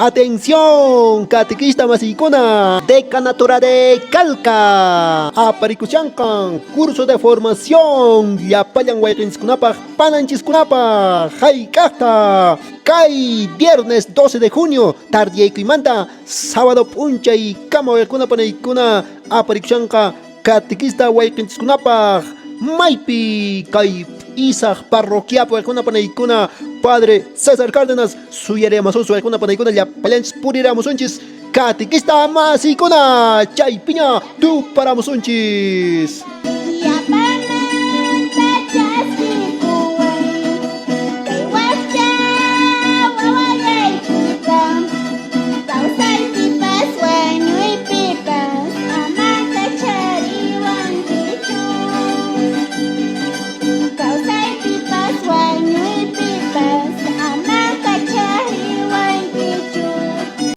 Atención, catequista masiykuna, Decanatura de Calca, aparikushanqan curso de formación llapallan wayqinchiskunapaq, pananchiskunapaq, hayk'aqta kay viernes 12 de junio tardiyaykuymanta sábado p'unchay kama wayqikuna panaykuna aparikushanqa catequista wayqinchiskunapaq maypi kay Isaq parroquiapi wayqikuna panaykuna Padre César Cárdenas suyariyamasunchis wayqikuna panaykuna llapallanchis puriramusunchis catequista masiykuna chaypiña tuparamusunchis.